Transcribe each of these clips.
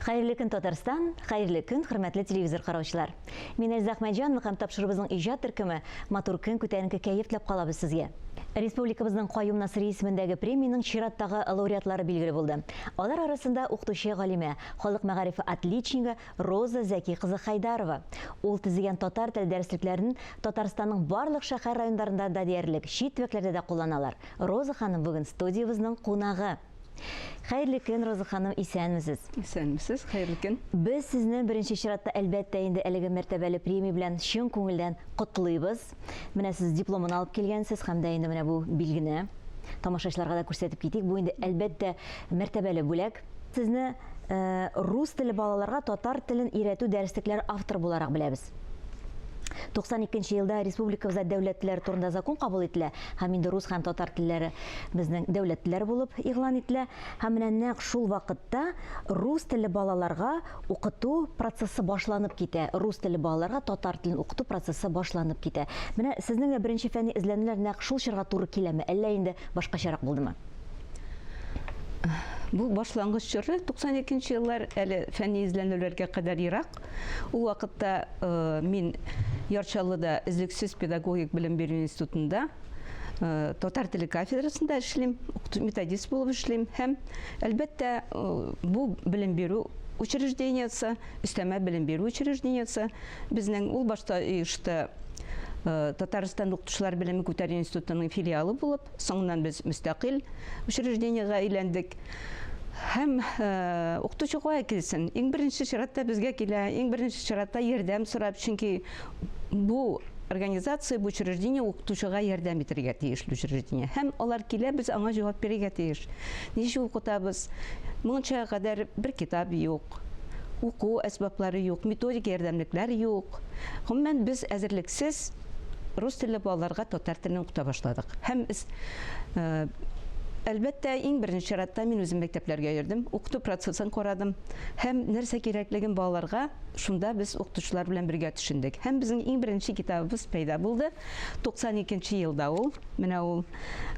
Хәерле көн, Татарстан! Хәерле көн, хөрмәтле телевизор караучылар! Мин Эльза Әхмәтҗанова һәм тапшыруыбызның иҗат төркеме Матур көн, күтәренке кәеф теләп калабыз сезгә. Республикабызның Каюм Насыйри исемендәге премиянең чираттагы лауреатлары билгеле булды. Алар арасында укытучы галимә, халык мәгарифе отличнигы Роза Зәки кызы Хәйдарова. Ул төзегән татар теле дәреслекләрен Татарстанның барлык шәһәр-районнарында да диярлек, чит төбәкләрдә дә кулланалар. Роза ханым бүген студиябезнең кунагы. Хәерле көн, Роза ханым, исәнмесез. Исәнмесез, хәерле көн. Без сезне беренче чиратта, әлбәттә инде, әлеге мәртәбәле премия белән чын күңелдән котлыйбыз. Менә сез дипломын алып килгәнсез һәм дә инде менә бу билгене тамашачыларга да күрсәтеп китик. Бу инде, әлбәттә, мәртәбәле бүләк. Сезне э, рус теле балаларга татар телен өйрәтү дәреслекләре авторы буларак беләбез. 92 нче елда республикабызда дәүләт телләре турында закон кабул ителә һәм инде рус һәм татар телләре безнең дәүләт телләре булып игълан ителә. Һәм менә нәкъ шул вакытта рус телле балаларга укыту процессы башланып китә. Рус телле балаларга татар телен укыту процессы башланып китә. Менә сезнең дә беренче фәнни эзләнүләр нәкъ шул чорга туры киләме, әллә инде башкачарак булдымы? Бу башлангыч чоры 92 нче еллар әле фәнни эзләнүләргә кадәр ерак. Ул вакытта э, мин Яр Чаллыда өзлексез педагогик белем бирү институтында э, татар теле кафедрасында эшлим, методист булып эшлим һәм әлбәттә э, бу белем бирү учреждениесе, өстәмә белем бирү учреждениесе безнең ул башта оешты Татарстан укытучылар белеме күтәрү институтының филиалы булып, Соңыннан без мөстәкыйль учреждениегә әйләндек. Һәм э, укытучы кая килсен? Иң беренче чиратта безгә килә, иң беренче чиратта ярдәм сорап, чөнки бу организация, бу учреждение укытучыга ярдәм итәргә тиешле учреждение. Һәм алар килә, без аңа җавап бирергә тиеш. Ничек укытабыз? Моңынча кадәр бер китап юк, уку әсбаплары юк, методик ярдәмлекләр юк. Гомумән, без әзерлексез рус телле балаларга татар телен укыта башладык. Һәм без, э, әлбәттә, иң беренче чиратта мин үзем мәктәпләргә йөрдем, укыту процессын карадым һәм нәрсә кирәклеген балаларга шунда без укытучылар белән бергә төшендек. Һәм безнең иң беренче китабыбыз пәйда булды. 92 нче елда ул, менә ул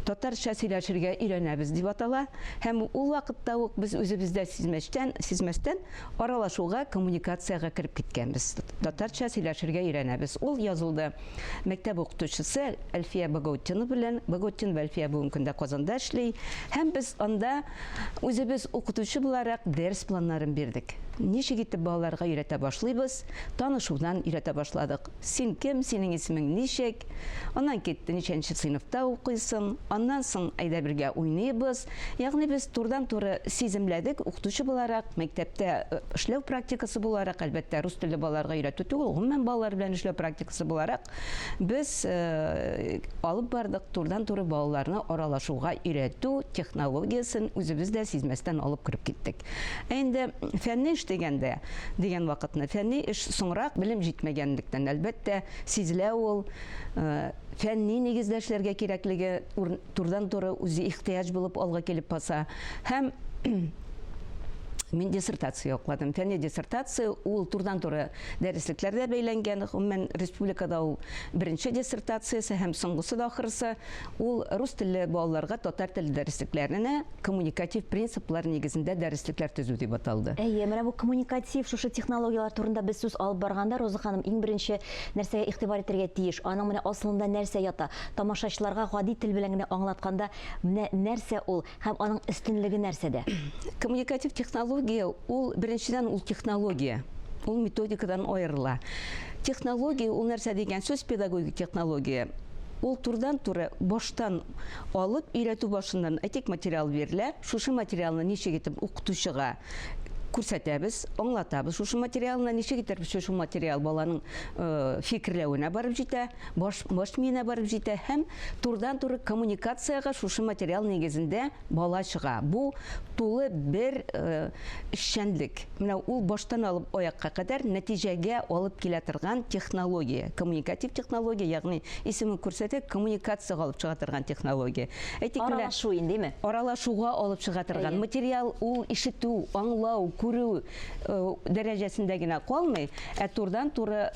Татарча сөйләшергә өйрәнәбез дип атала. Һәм ул вакытта ук без үзебез дә сизмәстән, сизмәстән Аралашуга, коммуникациягә кереп киткәнбез. Татарча сөйләшергә өйрәнәбез. Ул язылды мәктәп укытучысы Әлфия Багаутдинова белән. Багаутдинова Әлфия бүгенге көндә Казанда эшли. Һәм без анда үзебез укытучы буларак дәрес планнарын бирдек. Ничек итеп балаларга өйрәтә башлыйбыз? Танышудан өйрәтә башладык. Син кем, синең исемең ничек? Аннан китте, ничәнче сыйныфта укыйсың? Аннан соң әйдә бергә уйныйбыз. Ягъни без турыдан-туры сиземләдек, укытучы буларак, мәктәптә э, эшләү практикасы буларак, әлбәттә, рус телле балаларга өйрәтү түгел, гомумән балалар белән эшләү практикасы буларак, без э, алып бардык турыдан-туры балаларны аралашуга өйрәтү технологиясен үзебез дә сизмәстән алып кереп киттек. Ә инде фәнни эш дигәндә, дигән вакытны, фәнни эш соңрак, белем җитмәгәнлектән, әлбәттә, сизелә ул, э, фәнни нигездә эшләргә кирәклеге турыдан-туры үзе ихтыяҗ булып алга килеп баса. Һәм мин диссертация якладым. Фәнни диссертация ул турыдан-туры дәреслекләрдә бәйләнгән. Гомумән, республикада ул беренче диссертациясе һәм соңгысы да ахырысы. Ул рус телле балаларга татар теле дәреслекләренә коммуникатив принциплар нигезендә дәреслекләр төзү дип аталды. Әйе, менә бу коммуникатив шушы технологияләр турында без сүз алып барганда, Роза ханым, иң беренче нәрсәгә игътибар итәргә тиеш? Аның менә асылында нәрсә ята? Тамашачыларга гади тел белән генә аңлатканда, менә нәрсә ул һәм аның өстенлеге нәрсәдә? Коммуникатив технология ул, беренчедән, ул технология. Ул методикадан аерыла. Технология ул нәрсә дигән сүз, педагогик технология? Ул турыдан-туры баштан алып, өйрәтү башыннан, әйтик, материал бирелә, шушы материалны ничек итеп укытучыга күрсәтәбез, аңлатабыз шушы материалны, ничек итеп шушы материал баланың э, фикерләвенә барып җитә, баш, баш миенә барып җитә һәм турыдан-туры коммуникациягә шушы материал нигезендә бала чыга. Бу тулы бер э, эшчәнлек. Менә ул баштан алып аякка кадәр нәтиҗәгә алып килә торган технология, коммуникатив технология, ягъни исемен күрсәтә, коммуникациягә алып чыга торган технология. Әйтик, менә Аралашу индеме? Аралашуга алып чыга торган материал ул ишетү, аңлау, күрү дәрәҗәсендә генә калмый, ә турыдан-туры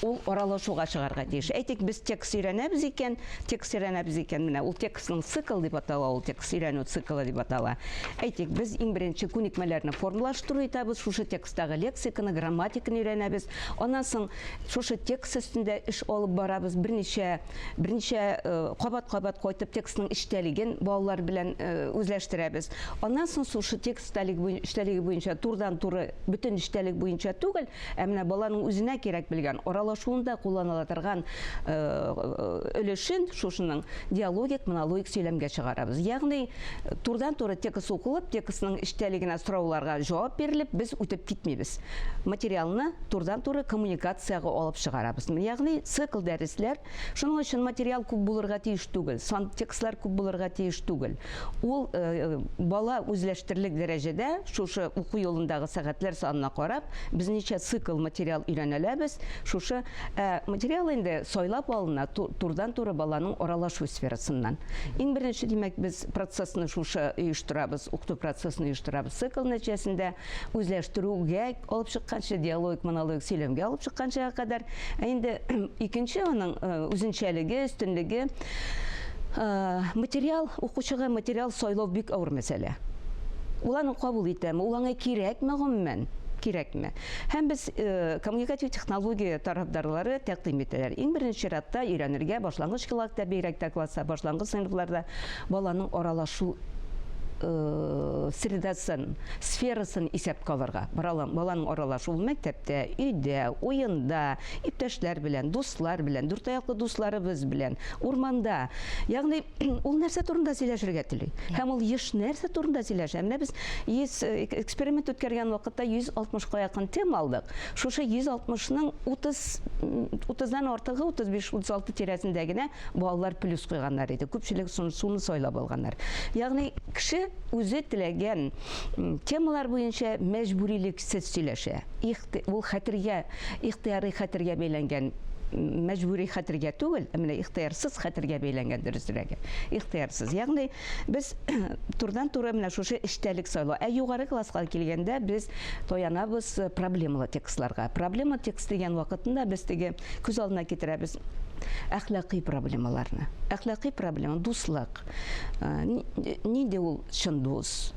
ул аралашуга чыгарга тиеш. Әйтик, без текст өйрәнәбез икән, текст өйрәнәбез икән, менә ул текстның цикл дип атала, ул текст өйрәнү циклы дип атала. Әйтик, без иң беренче күнекмәләрне формалаштыру итәбез, шушы тексттагы лексиканы, грамматиканы өйрәнәбез. Аннан соң шушы текст өстендә эш алып барабыз, берничә берничә кабат-кабат кайтып текстның эчтәлеген балалар белән үзләштерәбез. Аннан соң шушы текст эчтәлеге буенча турыдан-туры бөтен эчтәлек буенча түгел, ә менә баланың үзенә кирәк белгән, аралашуында кулланыла торган өлешен шушының диалогик, монологик сөйләмгә чыгарабыз. Ягъни турыдан-туры текст укылып, текстның эчтәлегенә сорауларга җавап бирелеп, без үтеп китмибез. Материалны турыдан-туры коммуникациягә алып чыгарабыз. Ягъни цикл дәресләр. Шуның өчен материал күп булырга тиеш түгел, сан текстлар күп булырга тиеш түгел. Ул бала үзләштерлек дәрәҗәдә шушы уку юлындагы сәгатьләр санына карап, без ничә цикл материал өйрәнәләбез, шушы материал инде сайлап алына турыдан-туры баланың аралашу сферасыннан. Иң беренче, димәк, без процессны шушы оештырабыз, укыту процессын оештырабыз цикл нәтиҗәсендә. Үзләштерүгә алып чыкканчы, диалогик, монологик сөйләмгә алып чыкканчыга кадәр. Ә инде икенче аның үзенчәлеге, өстенлеге, материал, укучыга материал сайлау бик авыр мәсьәлә. Ул аны кабул итәме, ул аңа кирәкме гомумән? Кирәкме? Һәм без коммуникатив технология тарафдарлары тәкъдим итәләр. Иң беренче чиратта өйрәнергә башлангыч класста, бигрәк тә класста, башлангыч сыйныфларда баланың аралашу средасын, сферасын исәпкә алырга. Баланың аралашуы мәктәптә, өйдә, уенда, иптәшләр белән, дуслар белән, дүртаяклы дусларыбыз белән, урманда. Ягъни ул нәрсә турында сөйләшергә тели? Һәм ул еш нәрсә турында сөйләшә? Менә без 100 эксперимент үткәргән вакытта 160-ка якын тема алдык. Шушы 160-ның 30 30-дан артыгы 35-36 тирәсендә генә балалар плюс куйганнар иде. Күпчелек суны сайлап алганнар. Ягъни кеше үзе теләгән темалар буенча мәҗбүрилексез сөйләшә. Ул хәтергә, ихтыярый хәтергә бәйләнгән мәҗбүри хәтергә түгел, ә менә ихтыярсыз хәтергә бәйләнгән дөресрәге. Ихтыярсыз. Ягъни без турыдан-туры менә шушы эчтәлек сайлау. Ә югары класска килгәндә без таянабыз проблемалы текстларга. Проблема текст дигән вакытында без теге күз алдына китерәбез әхлакый проблемаларны. Әхлакый проблема, дуслык. Нинди ул чын дус?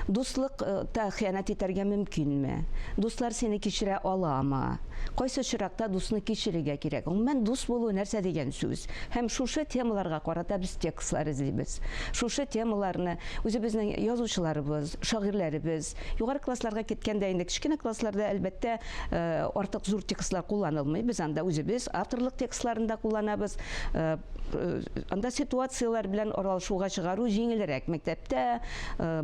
Дуслыкта хыянәт итәргә мөмкинме? Дуслар сине кичерә аламы? Кайсы очракта дусны кичерергә кирәк? Гомумән, дус булу нәрсә дигән сүз? Һәм шушы темаларга карата без текстлар эзлибез. Шушы темаларны үзебезнең язучыларыбыз, шагыйрьләребез, югары классларга киткәндә инде кечкенә классларда, әлбәттә, Артык зур текстлар кулланылмый. Без анда үзебез авторлык текстларын да кулланабыз. Анда ситуацияләр белән аралашуга чыгару җиңелрәк. Мәктәптә,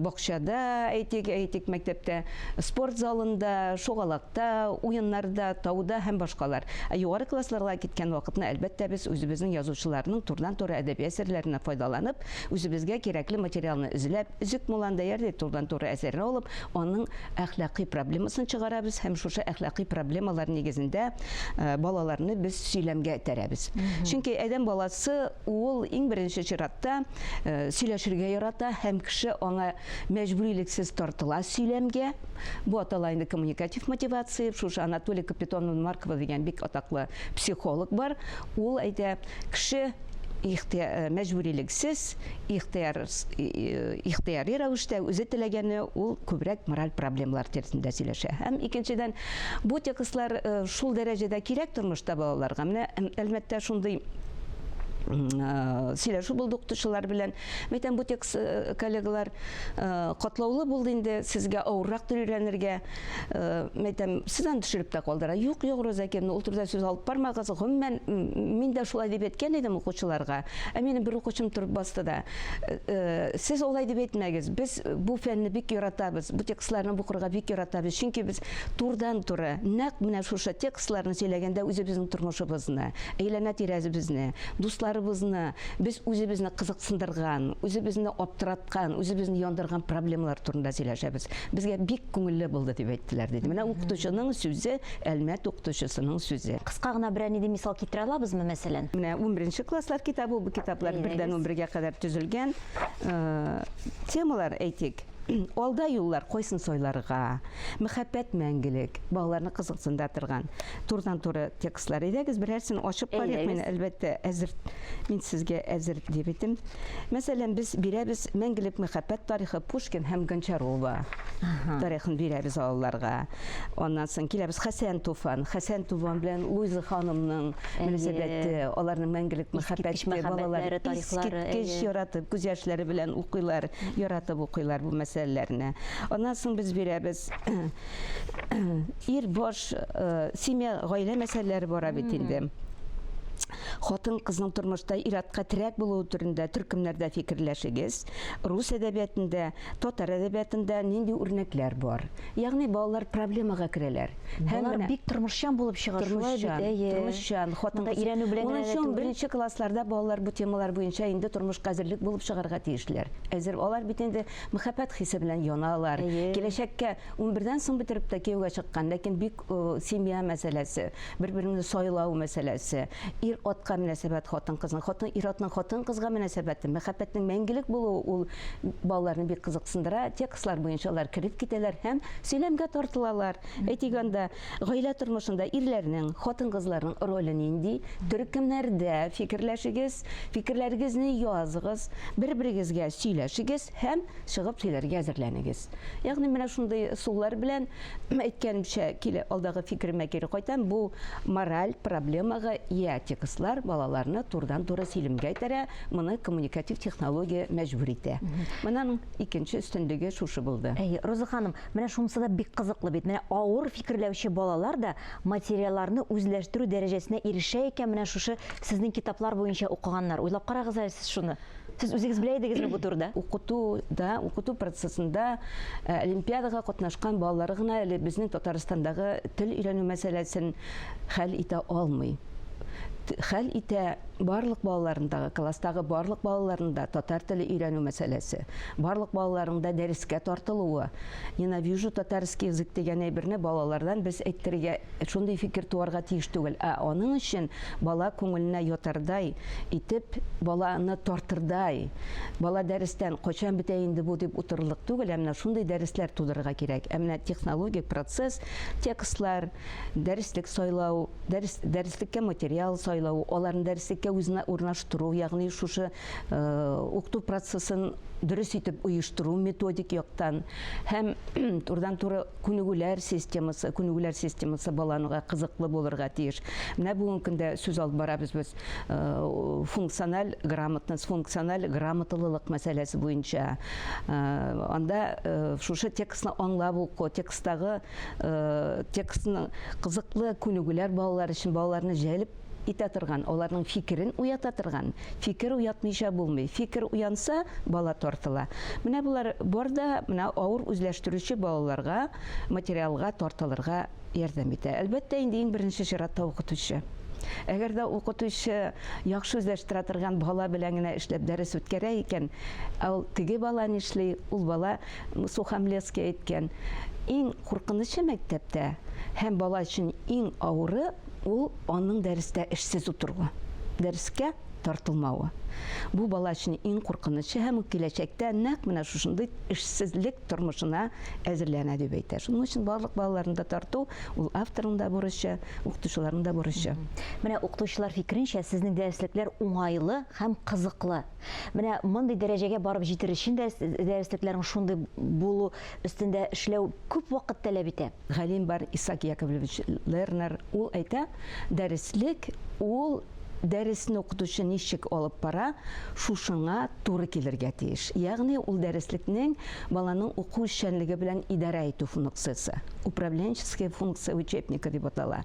бакчада, әйтик, әйтик, мәктәптә, спорт залында, шугалакта, уеннарда, тауда һәм башкалар. Ә югары классларга киткән вакытны, әлбәттә, без үзебезнең язучыларның турыдан-туры әдәби әсәрләренә файдаланып, үзебезгә кирәкле материалны эзләп, Өзек Муландаяр дип турыдан-туры әсәрне алып, аның әхлакый проблемасын чыгарабыз һәм шушы әхлакый проблемалар нигезендә балаларны без сөйләмгә этәрәбез. Чөнки адәм баласы ул иң беренче чиратта сөйләшергә ярата һәм кеше аңа мәҗбүрилексез тартыла сөйләмгә. Бу атала инде коммуникатив мотивация. Шушы Анатолий Капитоновна Маркова дигән бик атаклы психолог бар. Ул әйтә, кеше мәҗбүрилексез, ихтыяри рәвештә үзе теләгәне ул күбрәк мораль проблемалар тирәсендә сөйләшә. Һәм икенчедән, бу текстлар шул дәрәҗәдә кирәк тормышта балаларга. Менә Әлмәттә шундый сөйләшү булды укытучылар белән. Мәйтәм, бу текст, коллегалар, катлаулы булды инде, сезгә авыррактыр өйрәнергә. Мәйтәм, сез аны төшереп тә калдыра. Юк, юк, Роза Акимовна, ул турыда сүз алып бармагыз. Гомумән, мин дә шулай дип әйткән идем укучыларга. Ә минем бер укучым торып басты да. Сез алай дип әйтмәгез. Без бу фәнне бик яратабыз. Бу текстларны укырга бик яратабыз. Чөнки без турыдан-туры нәкъ менә шушы текстларны сөйләгәндә үзебезнең тормышыбызны, әйләнә-тирәбезне, дусларыбызны, без үзебезне кызыксындырган, үзебезне аптыраткан, үзебезне яндырган проблемалар турында сөйләшәбез. Безгә бик күңелле булды дип әйттеләр, диде. Менә укытучының сүзе, Әлмәт укытучысының сүзе. Кыска гына берәр нинди мисал китерә алабызмы, мәсәлән? Менә унберенче класслар китабы, бу китаплар бердән унбергә кадәр төзелгән. Темалар, әйтик. Алда юллар, кайсын сайларга? Мәхәббәт мәңгелек, балаларны кызыксындыра торган турыдан-туры текстлар. Әйдәгез, берәрсен ачып карыйк. Мин, әлбәттә, әзер, мин сезгә әзер дип әйтем. Мәсәлән, без бирәбез Мәңгелек мәхәббәт тарихы Пушкин һәм Гончарова тарихын бирәбез аларга. Аннан соң киләбез Хәсән Туфан. Хәсән Туфан белән Луиза ханымның мөнәсәбәте, аларның мәңгелек мәхәббәте, балалар искиткеч яратып, күз яшьләре белән укыйлар, яратып укыйлар бу мәсьәләләрне. Аннан соң без бирәбез ир баш, э, семья, гаилә мәсьәләләре бара бит инде. Хатын-кызның тормышта ир-атка терәк булуы турында төркемнәрдә фикерләшегез. Рус әдәбиятында, татар әдәбиятында нинди үрнәкләр бар? Ягъни балалар проблемага керәләр. Һәм Балалар бик тормышчан булып чыга, шулай бит, әйе. Тормышчан, хатын-кыз. Өйрәнү белән генә дә түгел. Унынчы классларда балалар бу темалар буенча инде тормышка әзерлек булып чыгарга тиешләр. Әзер. Алар бит инде мәхәббәт хисе белән яналар. Киләчәккә унбердән соң бетереп тә кияүгә чыккан, ләкин бик семья мәсьәләсе, бер-береңне сайлау мәсьәләсе, ир-атка мөнәсәбәт хатын-кызның, хатын ир-атның хатын-кызга мөнәсәбәте, мәхәббәтнең мәңгелек булуы ул балаларны бик кызыксындыра. Текстлар буенча алар кереп китәләр һәм сөйләмгә тартылалар. Әйтик анда, гаилә тормышында ирләрнең, хатын-кызларның роле нинди? Төркемнәрдә фикерләшегез, фикерләрегезне языгыз, бер-берегезгә сөйләшегез һәм чыгып сөйләргә әзерләнегез. Ягъни менә шундый ысуллар белән, әйткәнемчә, килә алдагы фикеремә кире кайтам, бу мораль проблемага ия текстлар балаларны турыдан-туры сөйлемгә этәрә, моны коммуникатив технология мәҗбүр итә. Менә аның икенче өстенлеге шушы булды. Әйе, Роза ханым, Менә шунысы да бик кызыклы бит. Менә авыр фикерләүче балалар да материалларны үзләштерү дәрәҗәсенә ирешә икән менә шушы сезнең китаплар буенча укыганнар. Уйлап карагыз әле сез шуны. Сез үзегез белә идегезме бу турыда? Укытуда, укыту процессында э, олимпиадага катнашкан балалар гына әле безнең Татарстандагы тел өйрәнү мәсьәләсен хәл итә алмый. Хәл итә барлык балаларындагы, класстагы барлык балаларында татар теле өйрәнү мәсьәләсе, барлык балаларның да дәрескә тартылуы. Ненавижу татарский язык дигән әйберне балалардан без әйттерергә, шундый фикер туарга тиеш түгел. Ә аның өчен бала күңеленә ятардай итеп, баланы тартырдай, бала дәрестән кайчан бетә инде бу дип утырырлык түгел, ә менә шундый дәресләр тудырырга кирәк. Ә менә технологик процесс, текстлар, дәреслек сайлау, дәрес, дәреслеккә материал сайлау, аларны дәреслеккә үзенә урнаштыру, ягъни шушы э, укыту процессын дөрес итеп оештыру методик яктан һәм турыдан-туры күнегүләр системасы, күнегүләр системасы баланга кызыклы булырга тиеш. Менә бүгенге көндә сүз алып барабыз без э, функциональ грамотность, функциональ грамоталылык мәсьәләсе буенча. Э, анда э, шушы текстны аңлап уку, тексттагы Э, текстның кызыклы күнегүләр балалар өчен балаларны җәлеп итә торган, аларның фикерен уята торган. Фикер уятмыйча булмый. Фикер уянса, бала тартыла. Менә болар бар да менә авыр үзләштерүче балаларга материалга тартылырга ярдәм итә. Әлбәттә, инде иң беренче чиратта укытучы. Әгәр дә укытучы яхшы үзләштерә торган бала белән генә эшләп дәрес үткәрә икән, ә ул теге бала нишли? Ул бала Сухомлецкий әйткән, иң куркынычы мәктәптә һәм бала өчен иң авыры ул аның дәрестә эшсез утыруы, дәрескә тартылмавы. Бу бала өчен иң куркынычы һәм ул киләчәктә нәкъ менә шушындый эшсезлек тормышына әзерләнә дип әйтә. Шуның өчен барлык балаларны да тарту ул авторның да бурычы, укытучыларның да бурычы. Менә укытучылар фикеренчә, сезнең дәреслекләр уңайлы һәм кызыклы. Менә мондый дәрәҗәгә барып җитер өчен дә дәреслекләрнең шундый булу өстендә эшләү күп вакыт таләп итә. Галим бар, Исаак Яковлевич Лернер, ул әйтә, дәреслек ул дәресне укытучы ничек алып бара, шушыңа туры килергә тиеш. Ягъни ул дәреслекнең баланың уку эшчәнлеге белән идарә итү функциясе, управленческая функция учебника дип атала.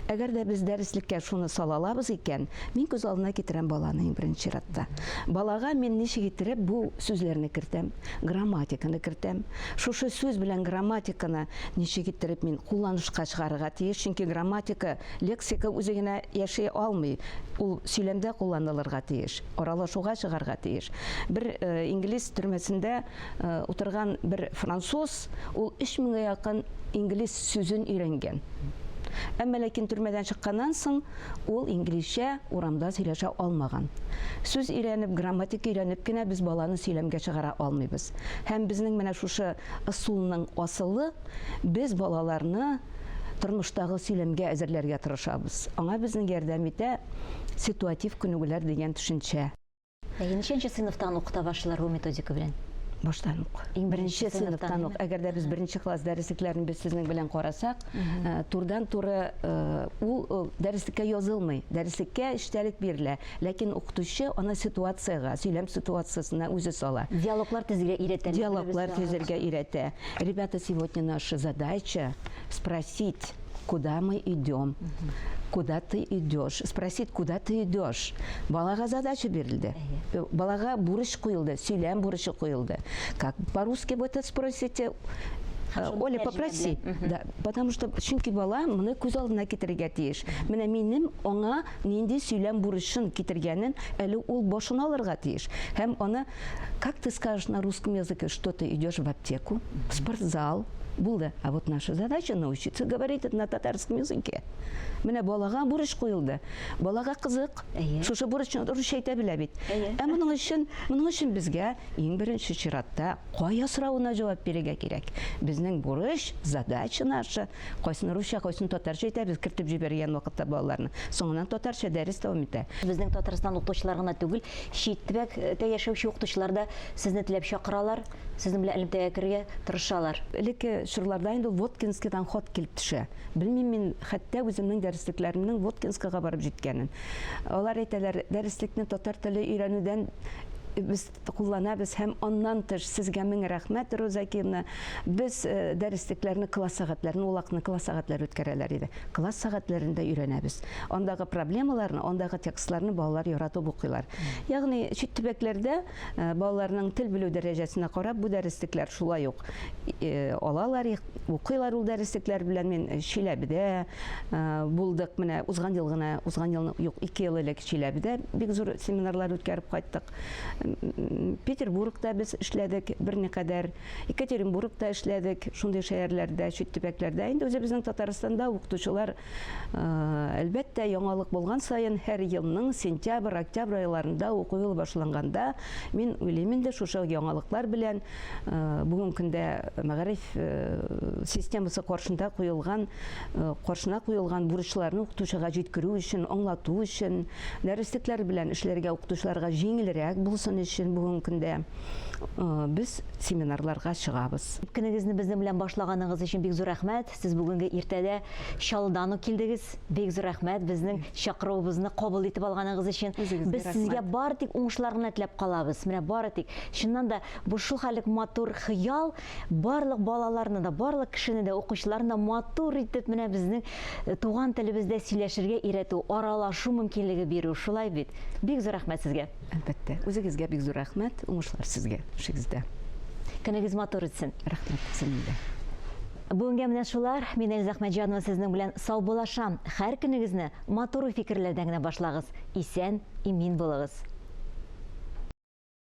Әгәр дә без дәреслеккә шуны сала алабыз икән, мин күз алдына китерәм баланы иң беренче чиратта. Балага мин ничек иттереп бу сүзләрне кертәм, грамматиканы кертәм. Шушы сүз белән грамматиканы ничек иттереп мин кулланышка чыгарырга тиеш, чөнки грамматика, лексика үзе генә яши алмый. Ул сөйләмдә кулланылырга тиеш, аралашуга чыгарга тиеш. Бер э, инглиз төрмәсендә э, утырган бер француз, ул 3000 гә якын инглиз сүзен өйрәнгән. Әмма ләкин төрмәдән чыкканнан соң ул инглизчә урамда сөйләшә алмаган. Сүз өйрәнеп, грамматика өйрәнеп кенә без баланы сөйләмгә чыгара алмыйбыз. Һәм безнең менә шушы ысулның асылы, без балаларны тормыштагы сөйләмгә әзерләргә тырышабыз. Аңа безнең ярдәм итә ситуатив күнегүләр дигән төшенчә. Әйе, ничәнче сыйныфтан укыта башлыйлар бу методика белән? Баштан ук. Иң беренче сыйныфтан ук. Әгәр дә без беренче класс дәреслекләрен без сезнең белән карасак, э, турыдан-туры э, ул э, дәреслеккә язылмый. Дәреслеккә эчтәлек бирелә, ләкин укытучы аны ситуациягә, сөйләм ситуациясенә үзе сала. Диалоглар төзергә өйрәтә. Диалоглар төзергә өйрәтә. Ребята, сегодня наша задача спросить, куда мы идем, куда ты идешь, спросить, куда ты идешь. Балага задача бирелде. Э, балага бурыч куелды, сөйләм бурычы куелды. Как по-русски вы это спросите? Э, Оля, попроси. Да, потому что чөнки бала моны күз алдына китерергә тиеш. Менә минем аңа нинди сөйләм бурычын китергәнен әле ул башына алырга тиеш. Һәм аны, как ты скажешь на русском языке, что ты идешь в аптеку, в спортзал, булды. А вот наша задача научиться говорить на татарском языке. Менә балага бурыч куелды. Балага кызык. Шушы бурычны русча әйтә белә бит. Ә моның өчен, моның өчен безгә иң беренче чиратта кая соравына җавап бирергә кирәк. Безнең бурыч, задача наша, кайсын русча, кайсын татарча әйтәбез, кертеп җибәргән вакытта балаларны. Соңыннан татарча дәрес дәвам итә. Безнең Татарстан укытучылар гына түгел, чит төбәктә яшәүче укытучылар да сезне теләп чакыралар. Сезнең белән элемтәгә керергә тырышалар. Элекке чорларда инде Воткинскидан хат килеп төшә. Белмим мин хәтта үземнең дәреслекләремнең Воткинскига барып җиткәнен. Алар әйтәләр, дәреслекне татар теле өйрәнүдән без кулланабыз һәм аннан тыш сезгә мең рәхмәт, Роза Акимовна. Без э, дәреслекләрне класс сәгатьләрен, ул вакытны класс сәгатьләре үткәрәләр иде. Класс сәгатьләрендә өйрәнәбез. Андагы проблемаларны, андагы текстларны балалар яратып укыйлар. Ягъни чит төбәкләрдә Э, балаларның тел белү дәрәҗәсенә карап бу дәреслекләр шулай ук э, алалар, укыйлар ул дәреслекләр белән. Мин Чиләбедә э, булдык, менә узган ел гына, узган елны юк, 2 ел элек Чиләбедә бик зур семинарлар үткәреп кайттык. Петербургта без эшләдек берникадәр, Екатеринбургта эшләдек, шундый шәһәрләрдә, чит төбәкләрдә. Инде үзебезнең Татарстанда укытучылар Әлбәттә, яңалык булган саен һәр елның сентябрь, октябрь айларында уку елы башланганда, мин уйлыйм инде, шушы яңалыклар белән бүгенге көндә мәгариф системасы каршында куелган, каршына куелган бурычларны укытучыга җиткерү өчен, аңлату өчен, дәреслекләр белән эшләргә укытучыларга җиңелрәк булсын өчен бүгенге көндә без семинарларга чыгабыз. Көнегезне безнең белән башлаганыгыз өчен бик зур рәхмәт. Сез бүгенге иртәдә Чаллыдан ук килдегез. Бик зур рәхмәт безнең чакыруыбызны кабул итеп алганыгыз өчен. Үзегезгә Без сезгә рәхмәт. бары тик уңышлар гына теләп калабыз. Менә бары тик. Чыннан да, бу шул хәллек матур хыял барлык балаларны да, барлык кешене дә, укучыларны да матур итеп менә безнең э, туган телебездә сөйләшергә өйрәтү, аралашу мөмкинлеге бирү. Шулай бит. Бик зур рәхмәт сезгә. Әлбәттә. Үзегезгә бик зур рәхмәт. Уңышлар сезгә эшегездә. Көнегез матур үтсен. Рәхмәт сезнең дә. Бүгенгә менә шулар. Мин Эльза Әхмәтҗанова сезнең белән саубуллашам. Һәр көнегезне матур уй-фикерләрдән генә башлагыз. Исән, имин булыгыз.